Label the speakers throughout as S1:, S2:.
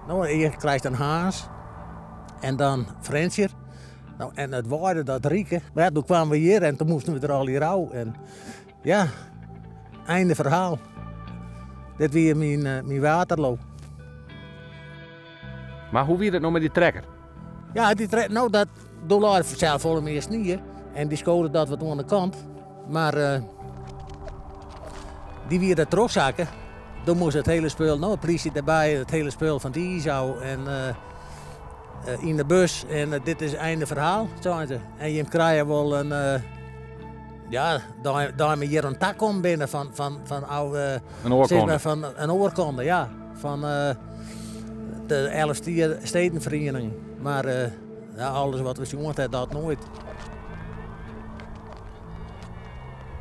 S1: No, earst krijst dan Harns en dan Frjentsjer. No, en it waaide dat rike. Mar ja, doe kwamen we hjir en toen moasten we der allegear ôf. En ja, einde ferhaal. Dit wie myn, eh, myn Waterloo.
S2: Mar hoe wie dat no mei dy trekker?
S1: Ja, dy trekker, no, dat, doe lei der fansels folle mear snie en dy skode dat wat oan de kant. Mar uh, dy wie der trochsakke. Doe moast it hiele spul, no, de plysje derby, it hiele spul fan it iis ôf en uh, yn de bus. En uh, dit is einde ferhaal, seinen se. En jim krije wol in, ja, dat we hjir oan ta kommen binne fan, fan, fan,
S2: in oarkonde.
S1: Fan in oarkonde, ja. Fan de Elfstedenferiening. Mar ja, alles wat we sjoen ha, dat noait.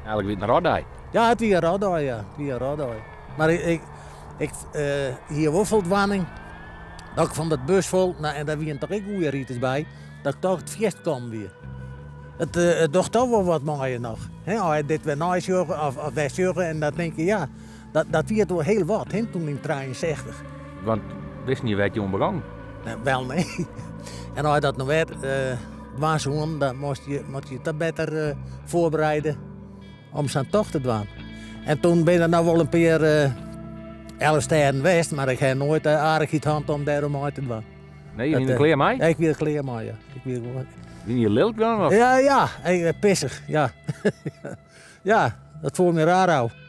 S2: Eigenlik wie it in rotdei.
S1: Ja, it wie in rotdei, ja. It wie in rotdei. Mar ik, ik, ik uh, hie wol foldwaning dat ik fan dat bus fol, nou, en dêr wiene toch ek goede riders by, dat ik toch it fierst kommen wie. It, uh, it docht toch wol wat mei je noch. Hè, as je dit wer neisjogge of, of wer sjogge en dan tink je, ja, dat, dat wie it wol hiel wat, hè, toen yn 63.
S2: Want wisten je wêr't je oan begongen?
S1: Nee, wel nee. En as je dat noch wer uh, dwaan soenen, dan moast je, moast je dat better uh, foarbereide om sa'n tocht te dwaan. En toen binne der noch wol in pear uh, Elfstêden west, mar ik ha noait de aardichheid hân om dêr om mei te dwaan.
S2: Nee, je wiene der klear mei?
S1: Ja, ik wie der klear mei, ja. Ik wie
S2: Wiene je lilk dan? Of?
S1: Ja, ja, pissich, ja. ja, dat foel my raar ôf.